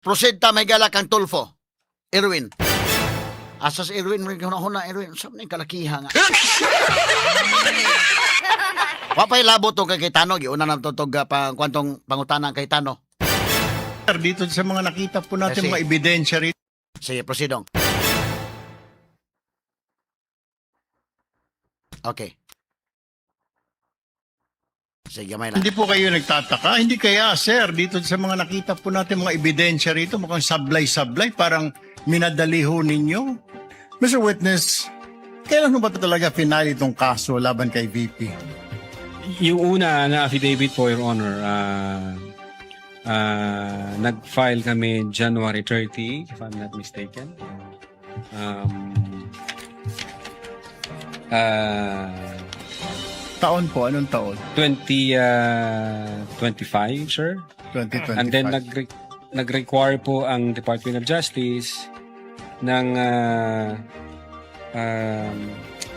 Proceed ta, may gala kang Tulfo. Erwin. Asa si Erwin? May huna-huna, Erwin. Saan na yung kalakiha nga? Wapay labo to kay Cayetano. Giuna na to tog pa, kwantong pangutana kay Cayetano. Sir, dito sa mga nakita po natin Kasi- mga ebidensya rito, Sige, proceedong. Okay. Sige, may lang. Hindi po kayo nagtataka? Hindi kaya, sir, dito sa mga nakita po natin mga ebidensya rito, mukhang sablay-sablay, parang minadali ho ninyo? Mr. Witness, kailan ho ba talaga final itong kaso laban kay VP? Yung una na affidavit po, Your Honor, nag-file kami January 30, if I'm not mistaken. Taon po, anong taon? 20, 25, sir. 2025. And then nag-require po ang Department of Justice ng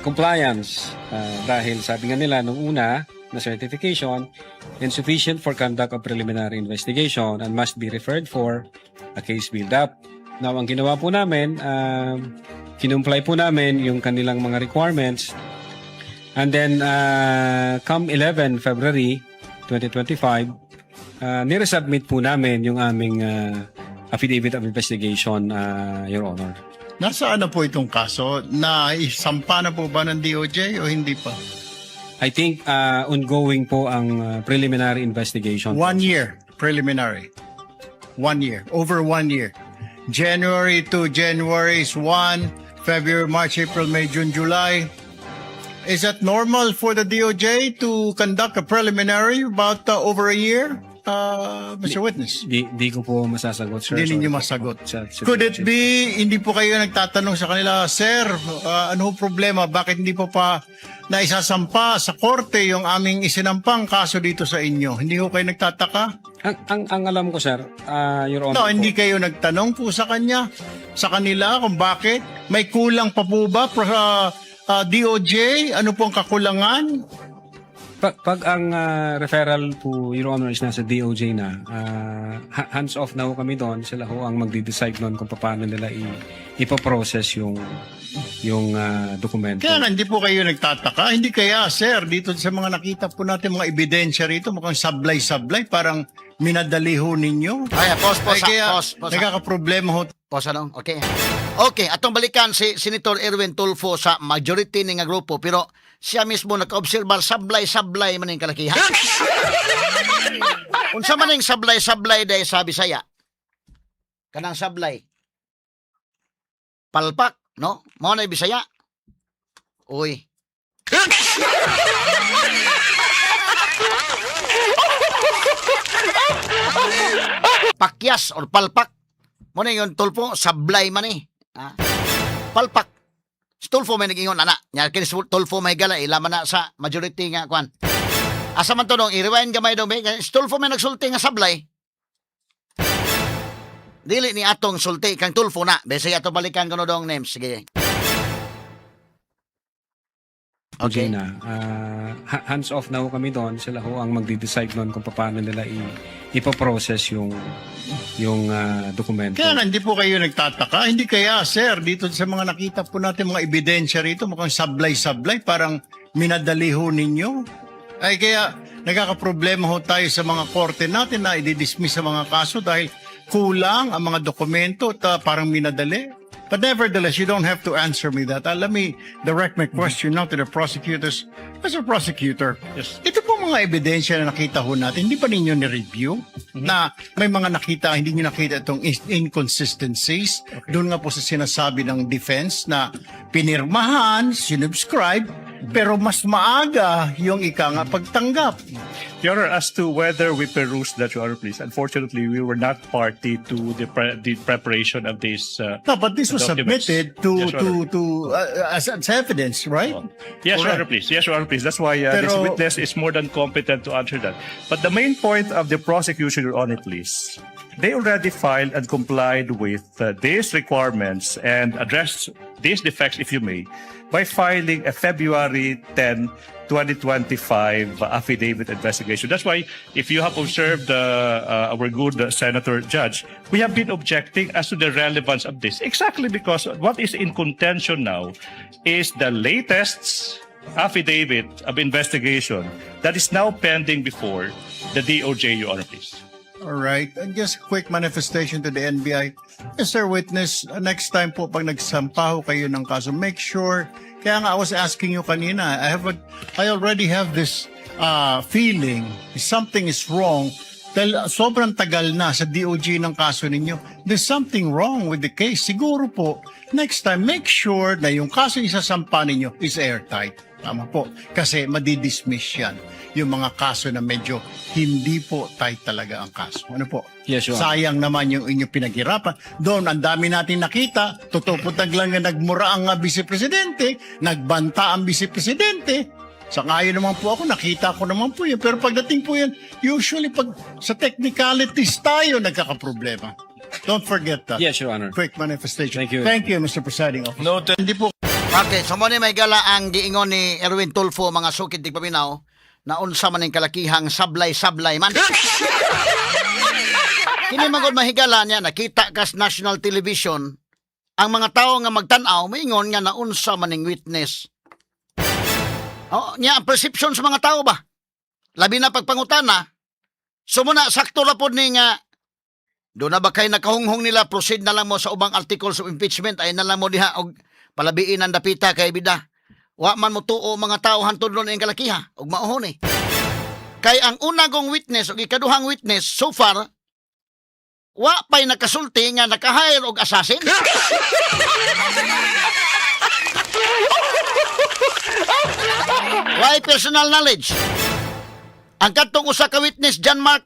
compliance dahil sabi nga nila nung una na certification insufficient for conduct of preliminary investigation and must be referred for a case build-up. Now, ang ginawa po namin, kinumply po namin yung kanilang mga requirements and then come 11 February 2025, niresubmit po namin yung aming affidavit of investigation, Your Honor. Nasaan na po itong kaso? Na isampa na po ba ng DOJ o hindi pa? I think ongoing po ang preliminary investigation. One year preliminary. One year. Over one year. January to January is one. February, March, April, May, June, July. Is that normal for the DOJ to conduct a preliminary about over a year, Mr. Witness? Di ko po masasagot, sir. Hindi ninyo Sorry po. masagot. Sa Could it DOJ. be, hindi po kayo nagtatanong sa kanila, "Sir, ano ho problema? Bakit hindi po pa naisasampa sa korte yung aming isinampang kaso dito sa inyo?" Hindi ho kayo nagtataka? Ang alam ko, sir, Your Honor No, po, hindi kayo nagtanong po sa kanya, sa kanila kung bakit? May kulang pa po ba DOJ? Ano pong kakulangan? Pag ang referral po, Your Honor, is nasa DOJ na, hands off na ho kami doon. Sila ho ang magde-decide noon kung paano nila ipoprocess yung dokumento. Kaya nga, hindi po kayo nagtataka? Hindi kaya, sir, dito sa mga nakita po natin mga ebidensya rito, mukhang sablay-sablay, parang minadali ho ninyo? Ay, pause, pause, Ay, kaya pause, pause. nagkakaproblema ho Pause, ano? Okay. Okay, atong balikan si Senator Erwin Tulfo sa majority ni nga grupo, pero siya mismo naka-obserbar, sablay-sablay man yung kalakihan. Unsa man yung sablay-sablay dahil sa Bisaya? Kanang sablay. Palpak, no? Mao na yung Bisaya. Uy. Pakyas or palpak. Mo na yung Tulfo, sablay man eh. Ah. Palpak. Si Tulfo may nag-ingon, ana. Nya kini si Tulfo may gala, ilaman na sa majority nga kwan. Asa man to dong, i-rewind gamay dong, si Tulfo may nagsulti nga sablay. Dili ni atong sulti kang Tulfo na. Besi ato balikan kuno dong names. Sige. Okay. Na. Hands off na ho kami doon. Sila ho ang magde-decide noon kung paano nila ipoprocess yung dokumento. Kaya nga, hindi po kayo nagtataka? Hindi kaya, sir, dito sa mga nakita po natin mga ebidensya rito, mukhang sablay-sablay, parang minadali ho ninyo? Ay kaya nagkakaproblema ho tayo sa mga korte natin na i-dismiss sa mga kaso dahil kulang ang mga dokumento at parang minadali. But nevertheless, you don't have to answer me that. Let me direct my question now to the prosecutors. Mr. Prosecutor, Yes. ito po mga ebidensya na nakita ho natin, hindi pa ninyo ni-review na may mga nakita, hindi nyo nakita itong inconsistencies? Doon nga po sa sinasabi ng defense na pinirmahan, sinubscribe, pero mas maaga yung ika nga pagtanggap. Your Honor, as to whether we perused that, Your Honor, please. Unfortunately, we were not party to the preparation of this. No, but this was documents. submitted to Yes, Your to Honor. to as evidence, right? Yes, Your Correct. Honor, please. Yes, Your Honor, please. That's why this witness is more than competent to answer that. But the main point of the prosecution, Your Honor, please, They already filed and complied with these requirements and addressed these defects, if you may, by filing a February 10, 2025 affidavit investigation. That's why, if you have observed our good Senator Judge, we have been objecting as to the relevance of this. Exactly because what is in contention now is the latest affidavit of investigation that is now pending before the DOJ, Your Honor, please. All right. And just quick manifestation to the NBI. Mr. Witness, next time po pag nagsampa ho kayo ng kaso, make sure, kaya nga I was asking you kanina, I already have this feeling something is wrong dahil sobrang tagal na sa DOJ ng kaso ninyo. There's something wrong with the case. Siguro po, next time, make sure na yung kaso isasampa ninyo is airtight. Tama po. Kasi madidismiss yan. Yung mga kaso na medyo hindi po tight talaga ang kaso. Ano po? Yes, Your Honor. Sayang naman yung inyong pinaghirapan. Doon, ang dami natin nakita. Totoo po lang na nagmura ang vice-presidente, nagbanta ang vice-presidente. Sa ngayon naman po ako, nakita ko naman po yun. Pero pagdating po yan, usually pag sa technicalities tayo nagkakaproblema. Don't forget that. Yes, Your Honor. Quick manifestation. Thank you. Thank you, Mr. Presiding Officer. Noted. Hindi po Okay, so mo ni may gala ang giingon ni Erwin Tulfo, mga sukid tigpaminaw, na unsa man ning kalakihang sablay-sablay man. Kini magod mahigala niya nakita kas national television ang mga tao nga magtan-aw moingon nga naunsa man ning witness. Oh, niya ang perception sa mga tao ba? Labi na pagpangutana. So muna sakto ra pod ni nga do na ba kay nakahunghong nila, proceed na lang mo sa ubang articles of impeachment, ay na lang mo diha og palabiin ang dapita kay bida. Wa man mo tuo mga tao hantod ron ang kalakiha ug mauhon eh. Kay ang una kong witness ug ikaduhang witness so far wa pay nakasulti nga naka-hire og assassin. Why personal knowledge? Ang katong usa ka witness, John Mark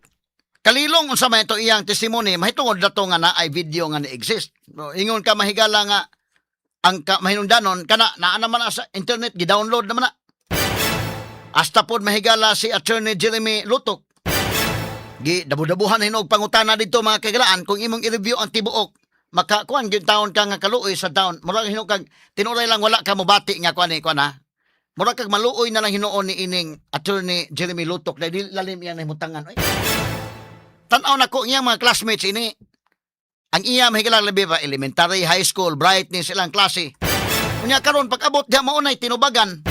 Kalilong, unsa man ito iyang testimony, mahitungod na to nga naay video nga ni-exist. No, ingon ka mahigala nga ang ka, mahinungdanon kana naa naman na sa internet, gi-download naman na. Hasta pod mahigala si Attorney Jeremy Lutok. Gi dabu-dabuhan hinog pangutana dito, mga kagalaan, kung imong i-review ang tibuok makakuan gyud taon ka nga kaluoy sa taon. Murag hinuon kag tinuray lang wala ka mobati nga kuan ni kuan ha. Murag kag maluoy na lang hinuon ni ining Attorney Jeremy Lutok dahil di lalim iyang nahimutangan. Oy. Tan-aw na ko iyang mga classmates ini. Ang iya mahigala labi pa elementary, high school, bright ni silang klase. Unya karon pag abot diha mao nay tinubagan.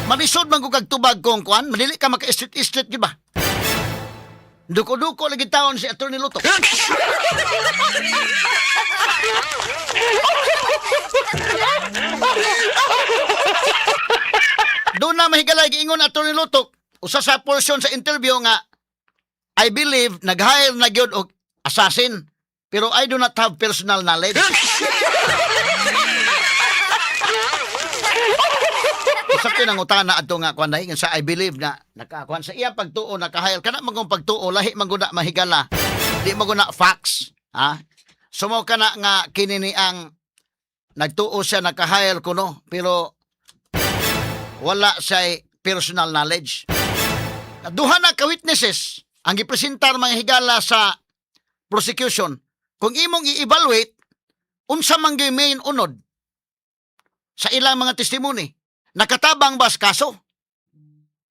Malisod man ko kag tubag kung kuan, madili ka maka street street gyud ba? Duko-duko lagi taon si Attorney Lutok. Doon na mahigala giingon Attorney Lutok usa sa portion sa interview nga I believe nag-hire na gyud og assassin pero I do not have personal knowledge. Sa kinangutana adto nga kuan dahil sa I believe na nakakuan sa iya pagtuo naka-hire kana man kung pagtuo lahi man gud na mahigala. Di man gud na facts, ha? Sumo ka na nga kini ni ang nagtuo siya naka-hire kuno pero wala siya personal knowledge. Duha na ka witnesses ang gipresentar mga higala sa prosecution. Kung imong i-evaluate unsa man gyud main unod sa ilang mga testimony, nakatabang ba sa kaso?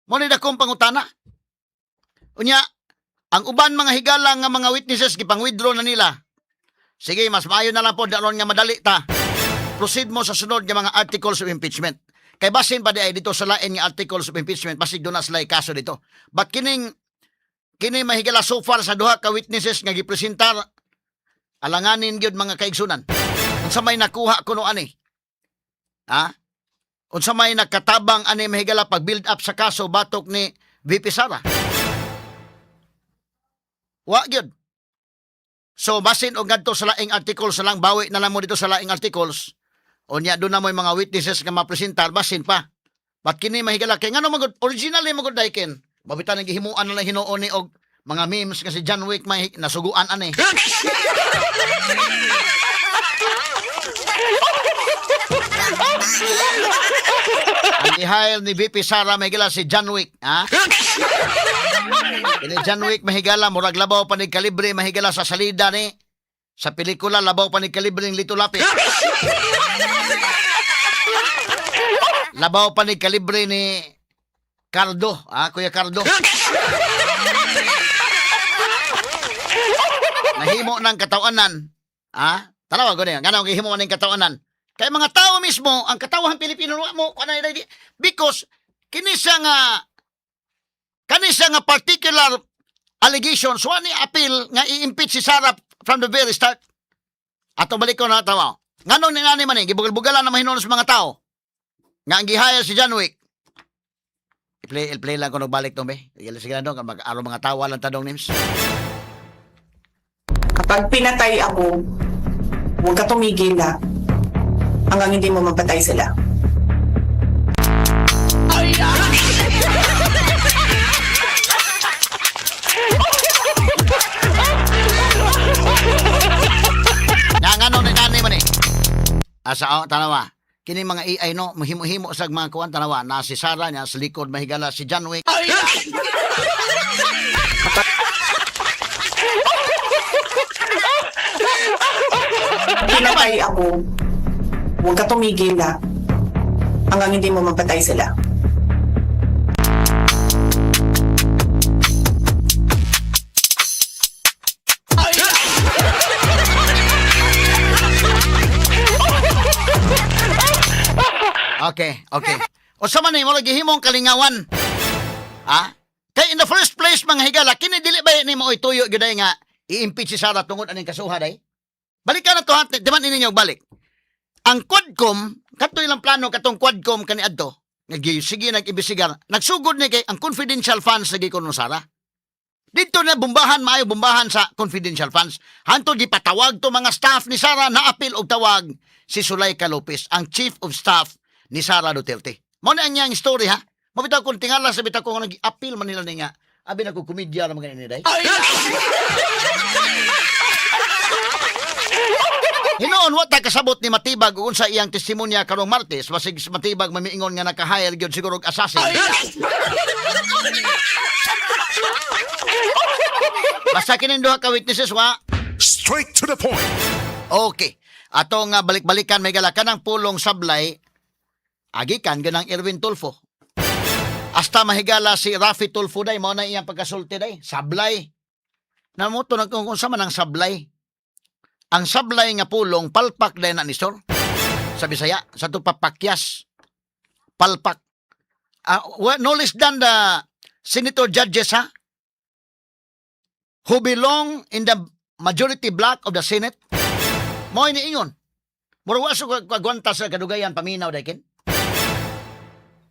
Mo ni dakong pangutana. Unya, ang uban mga higala nga mga witnesses gipang-withdraw na nila. Sige, mas maayo na lang po aron nga madali ta. Proceed mo sa sunod nga mga articles of impeachment. Kay basin pa di ay dito sa lain nga articles of impeachment, basig doon na sila kaso dito. But kining kini mahigala so far sa duha ka witnesses nga gipresentar, alanganin gyud, mga kaigsunan. Unsa may nakuha kuno ani? Ha? Unsa may nakatabang ani mahigala pag build up sa kaso batok ni VP Sara? Wa gyud. So basin og ngadto sa laing articles sa lang, bawi na lang mo dito sa laing articles. Unya doon na mo yung mga witnesses nga mapresentar basin pa. But kini mahigala kay ngano magud originally magud daiken. Mabitan ang gihimuan na lang hinuon ni og mga memes kasi John Wick may nasuguan ani. Ang i-hire ni VP Sara mahigala si John Wick, ha? Kini John Wick, mahigala, murag labaw pa ni kalibre, mahigala, sa salida ni sa pelikula, labaw pa ni kalibre ng Lito Lapid. Labaw pa ni kalibre ni Cardo, ah, Kuya Cardo. Nahimo ng katawanan. Ah, tanawa ko niya. Ngano gihimo man ning katawanan? Kay mga tao mismo, ang katawhan Pilipino wa mo kanay ready because kini siya nga particular allegations wa ni appeal nga i-impeach si Sara from the very start. Ato balik ko na tawa. Nganong ni nani man eh, gibugal-bugalan na mahinuon sa mga tao nga ang gihire si John Wick. I-play, i-play lang ko balik to, be. Sige lang dong, mag-araw mga tawa lang tanong names. Kapag pinatay ako, huwag ka tumigil ha. Hanggang hindi mo mapatay sila. Na ngano ni nani man eh. Asa oh, tanawa. Kini mga AI no, muhimo-himo sa mga kuan, tanawa na si Sara niya sa likod, mahigala, si John Wick. Pinatay ako, huwag ka tumigil ha. Hanggang hindi mo mapatay sila. Okay. O sa man eh, mo gihimong kalingawan. Ha? Kay in the first place, mga higala, kini dili ba ni mo tuyo gyud ay nga i-impeach si Sara tungod aning kasuha day? Balikan na to ha, di man ninyo balik. Ang Quadcom, kato ilang plano katong Quadcom kani adto, nag sige nag-imbestigar, nagsugod ni kay ang confidential funds lagi kuno Sara. Dito na bombahan, maayo bombahan sa confidential funds. Hanto gipatawag to mga staff ni Sara na apil og tawag si Sulaika Lopez, ang chief of staff ni Sara Duterte. Mao na ang iyang story ha. Mabitaw kung tingala sa bitaw ko nga nag-appeal man nila ni nga. Abi na ko komedya ra mga ni day. Hinoon wa ta kasabot ni Matibag ug unsa iyang testimonya karong Martes, basig si Matibag mamiingon nga naka-hire gyud siguro og assassin. Basta kining duha ka witnesses wa. Straight to the point. Okay. Ato nga balik-balikan may galakan ang pulong sablay agikan ganang Erwin Tulfo. Hasta mahigala si Rafi Tulfo day mao na iyang pagkasulti day, sablay. Namuto nag kung unsa man ang sablay. Ang sablay nga pulong palpak day na ni sir. Sa Bisaya, sa to papakyas. Palpak. Ah, well, no less than the senator judges ha, who belong in the majority block of the Senate. Mao ni ingon. Mura wa sa kagwanta sa kadugayan paminaw dai kin.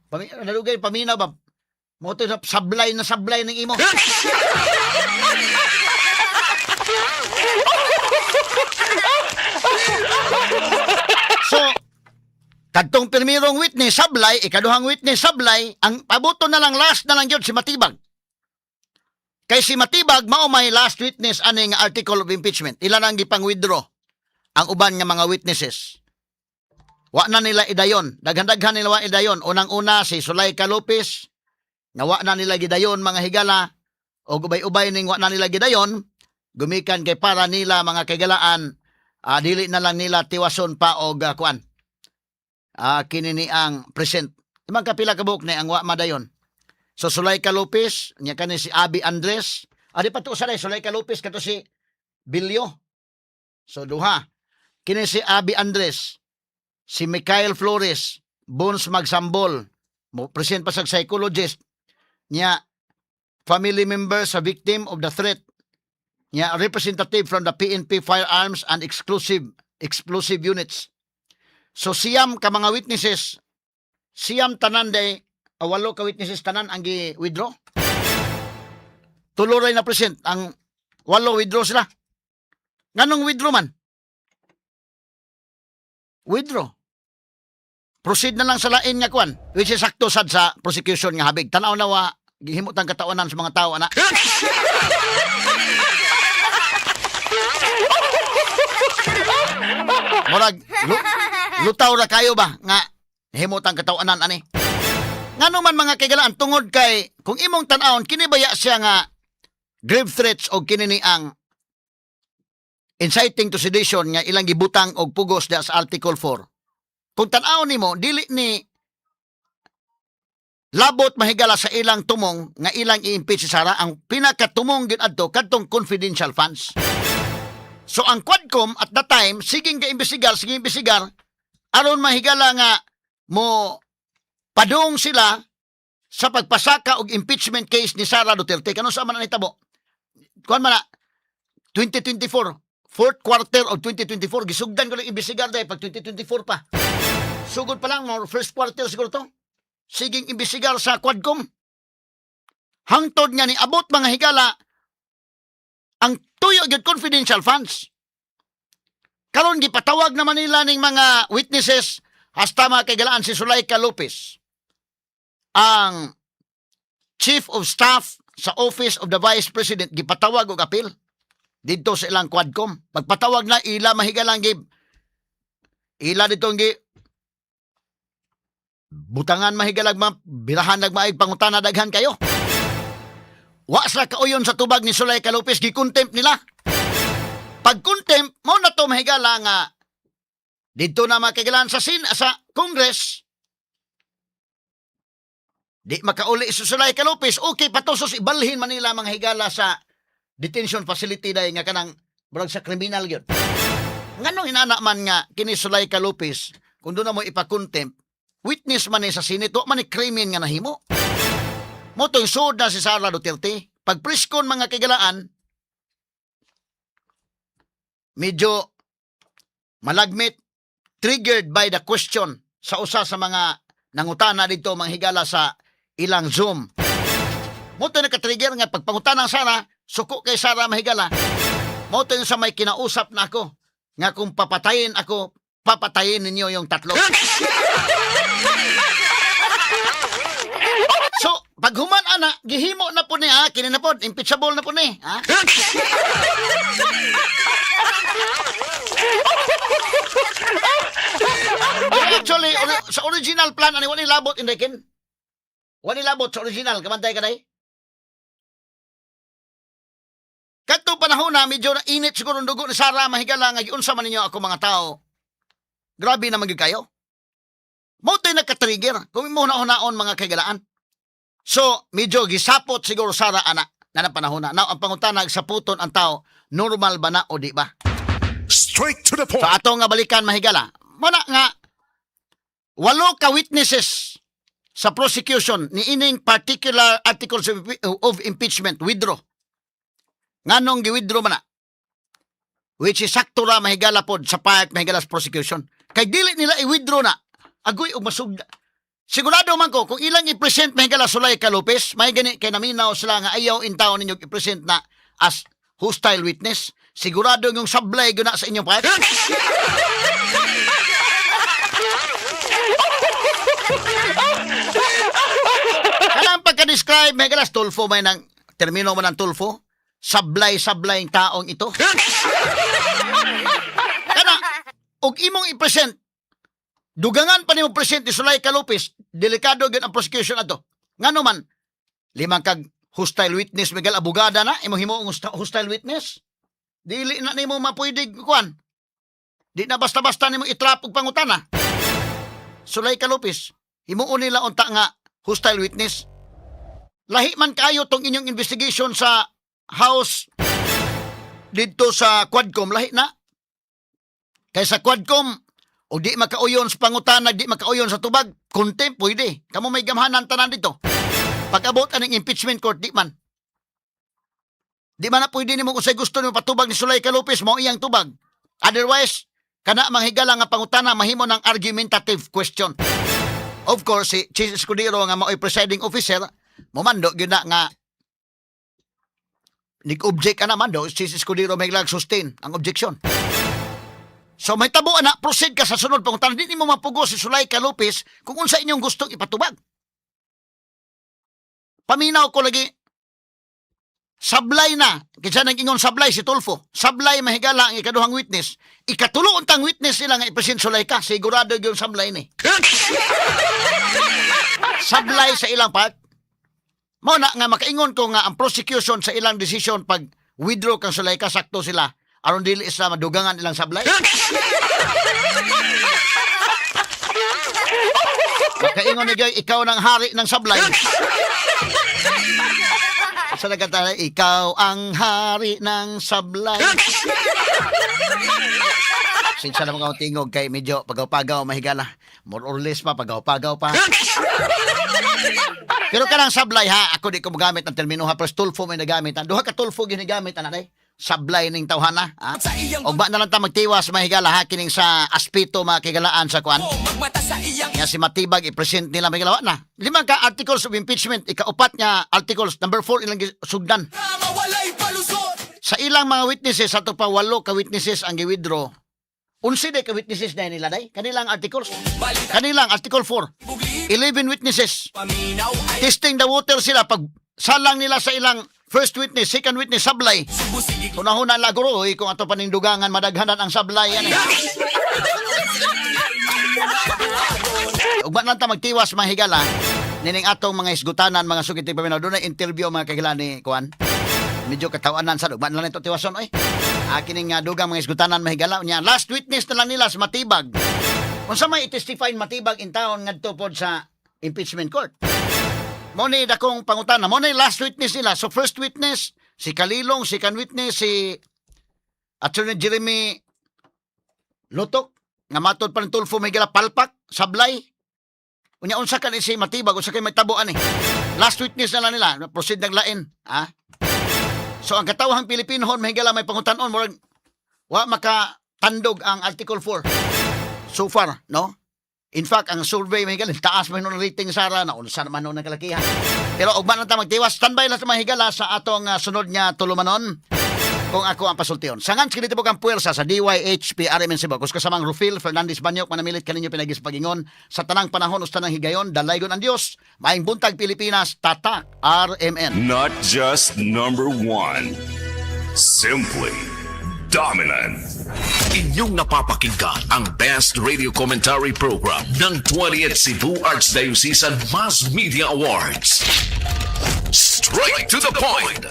Nadugay paminaw ba? Mo to sablay na sablay ng imo. So, kadtong primerong witness sablay, ikaduhang witness sablay, ang pabuto na lang, last na lang gyud si Matibag. Kay si Matibag mao may last witness ani nga article of impeachment. Ila nang gipang-withdraw ang uban nga mga witnesses. Wa na nila idayon. Daghan-daghan nila wa idayon. Unang-una si Sulaika Lopez, nga wa na nila gidayon, mga higala, o ubay-ubay ning wa na nila gidayon, gumikan kay para nila, mga kaigalaan, dili na lang nila tiwason pa og kuan. Kini ni ang present. Imang kapila ka buok ni ang wa madayon. So Sulaika Lopez, nya kani si Abi Andres, adi pa to sa Sulaika Lopez kato si Bilyo. So duha. Kini si Abi Andres, si Michael Flores, Bones Magsambol, mo present pa sa psychologist niya, family member sa victim of the threat niya, representative from the PNP Firearms and Exclusive Explosive Units. So siyam ka mga witnesses, siyam tanan day, walo ka witnesses tanan ang gi-withdraw. Tulo ray na present, ang walo withdraw sila. Nganong withdraw man? Withdraw. Proceed na lang sa lain nga kwan, which is sakto sad sa prosecution nga habig. Tanaw na wa gihimot ang katawanan sa mga tao ana. Murag lutaw ra kayo ba nga himot ang katawanan ani. Ngano man, mga kaigalaan, tungod kay kung imong tan-awon kini baya siya nga Grave threats og kini ni ang inciting to sedition nga ilang gibutang og pugos diha sa Article 4. Kung tan-aw nimo, dili ni labot, mahigala, sa ilang tumong nga ilang i-impeach si Sara. Ang pinakatumong gyud adto kadtong confidential funds. So ang Quadcom at that time siging ka imbestigar, sige imbestigar aron, mahigala, nga mo padung sila sa pagpasaka og impeachment case ni Sara Duterte. Kano sa man ang nahitabo? Kuan man na 2024, fourth quarter of 2024. Gisugdan ko lang imbestigar dahil pag 2024 pa. Sugod pa lang, mga first quarter siguro to. Siging imbestigar sa Quadcom. Hangtod nga ni abot, mga higala, ang tuyo gyud confidential funds. Karon gipatawag naman nila ning mga witnesses hasta, mga kahigalaan, si Zuleika Lopez, ang Chief of Staff sa Office of the Vice President, gipatawag og apil didto sa ilang Quadcom. Pagpatawag na ila, mahigalang, gib ila dito gi butangan, mahigalag, ma birahan nagmaig pangutana, daghan kayo. Wa sila kauyon sa tubag ni Zuleika Lopez, gi-contempt nila. Pag contempt mo na to, mahigala, nga didto na makigalan sa Congress, di makauli si Zuleika Lopez, okay patusos, ibalhin man nila, mga higala, sa detention facility dahil nga kanang murag sa kriminal gyud. Nganong inana man nga kini Zuleika Lopez, kung doon na mo ipa-contempt, witness man ni sa Senate, wa man ni krimen nga nahimo. Mo to'y sud na si Sara Duterte. Pag preskon, mga kahigalaan, medyo malagmit, triggered by the question sa usa sa mga nangutana dito, mga higala, sa ilang Zoom. Mo to naka-trigger nga pagpangutana Sara, suko kay Sara, mahigala. Mo to yung sa may kinausap na ako nga kung papatayin ako, papatayin ninyo yung tatlo. So, pag human ana, gihimo na po ni ha, kini na po, impeachable na po ni. Ha? Pero actually, sa original plan, ani wala labot indekin. Wala labot sa original, kamantay ka day? Kadto panahon na medyo na init siguro ang dugo ni Sara, mahigala, nga giunsa man ninyo ako mga tao. Grabe na magyud kayo. Mo to'y nagka-trigger kung imo na-unaon, mga kahigalaan. So, medyo gisapot siguro Sara ana na ng panahon na. Now, ang pangutana, saputon ang tao, normal ba na o di ba? Straight to the So point. ato nga balikan, mahigala. Muna nga walo ka witnesses sa prosecution ni ining particular articles of impeachment withdraw. Nganong gi-withdraw man na? Which is sakto ra, mahigala pod sa part, mahigala, sa prosecution. Kay dili nila i-withdraw na. Agoy og masugda. Sigurado man ko kung ilang i-present, mahigala, Zuleika Lopez, may gani kay naminaw sila nga ayaw in taon ninyo i-present na as hostile witness. Sigurado yung sablay gyud na sa inyong part. Kanang pagka-describe, may galas, Tulfo may nang, termino mo ng Tulfo, sablay-sablay ang taong ito. Kana, og imong i-present, dugangan pa nimo present ni Zuleika Lopez, delikado gyud ang prosecution ato. Ngano man, limang kag hostile witness, Miguel, abogada na, imong himuong hostile witness. Dili na nimo mapwede kuan. Di na basta-basta nimo itrap og pangutana. Zuleika Lopez, himuon nila unta nga hostile witness. Lahi man kayo tong inyong investigation sa House didto sa Quadcom, lahi na. Kay sa Quadcom, o di makauyon sa pangutana, di makauyon sa tubag, contempt pwede. Kamo may gamhanan tanan dito. Pag-abot aning impeachment court, di man. Di man na pwede nimo kung say gusto nimo patubag ni Zuleika Lopez, mao iyang tubag. Otherwise, kana manghigala nga pangutana mahimo ng argumentative question. Of course, si Chiz Escudero nga mao'y presiding officer, momando gyud na nga nig-object ka na mando, Chiz Escudero may sustain ang objection. So may tabo na, proceed ka sa sunod pangutana. Di nimo mapugos si Zuleika Lopez kung unsa inyong gustong ipatubag. Paminaw ko lagi, sablay na. Kinsa nang ingon sablay? Si Tulfo. Sablay, mahigala, ang ikaduhang witness. Ikatulo untang witness nila nga i-present Zuleika. Sigurado yung sablay ni. Sablay sa ilang part. Mao na nga makaingon ko nga ang prosecution sa ilang decision pag withdraw kang Zuleika, sakto sila aron dili sila madugangan ilang sablay. Makaingon ni Joy, ikaw ng hari ng sablay. Sa nagkanta, "Ikaw ang hari ng sablay." Sinsa na mga tingog kay medyo pagaw-pagaw, mahigala. More or less pa, pagaw-pagaw pa. Pero kanang sablay ha, ako di ko mogamit ang termino ha, pero Tulfo may nagamit. Ha. Duha ka Tulfo ginagamit ana day. Sablay ning tawhana. Ha? Og ba na lang ta magtiwas, mahigala ha, kining sa aspito mga kigalaan sa kuan. Nga si Matibag i-present nila, mahigala, wa na. Lima ka articles of impeachment, ikaupat nga articles number 4 ilang sugdan. Sa ilang mga witnesses, ato pa walo ka witnesses ang gi-withdraw. 11 day ka witnesses na nila day. Kanilang articles. Kanilang article 4. 11 witnesses. Testing the water sila pag salang nila sa ilang first witness, second witness, sablay. Hunahuna laguro, eh, kung ato panindugangan, madaghanan ang sablay. Yan, eh. Ugma lang ta magtiwas, mahigala, nining atong mga isgutanan, mga sugit paminaw. Doon na interview mga kagila ni Kuan. Medyo katawanan sa ugma lang ito tiwason oy. Akin nga dugang mga isgutanan, mahigala niya. Last witness na lang nila sa Matibag. Unsa may i-testify Matibag in town ngadto pod sa impeachment court? Mo ni dakong pangutana. Mo ni last witness nila. So first witness si Kalilong, second witness si Attorney Jeremy Lotok nga matod pa ng Tulfo may gala palpak, sablay. Unya unsa ka ni si Matibag, unsa kay may tabo ani? Last witness na lang nila, proceed naglain, ha? So ang katawhang Pilipino may gala may pangutan-on murag wa maka tandog ang Article 4 so far, no? In fact, ang survey may higala, taas man nun rating Sara na unsa naman nun ang kalakihan. Pero ugma lang ta magtiwas, standby lang sa mga higala sa atong sunod nga tulumanon kung ako ang pasultiyon. Sangan sa kinitibok ang puwersa sa DYHP RMN Cebu. Kus kasamang Rufil Fernandez Banyok, manamilit kaninyo pinagis pagingon sa tanang panahon o sa tanang higayon, dalaygon ang Dios. Maayong buntag, Pilipinas, Tatak RMN. Not just number one. Simply dominant. Inyong napapakinggan ang Best Radio Commentary Program ng 20th Cebu Archdiocesan Mass Media Awards. Straight to the point.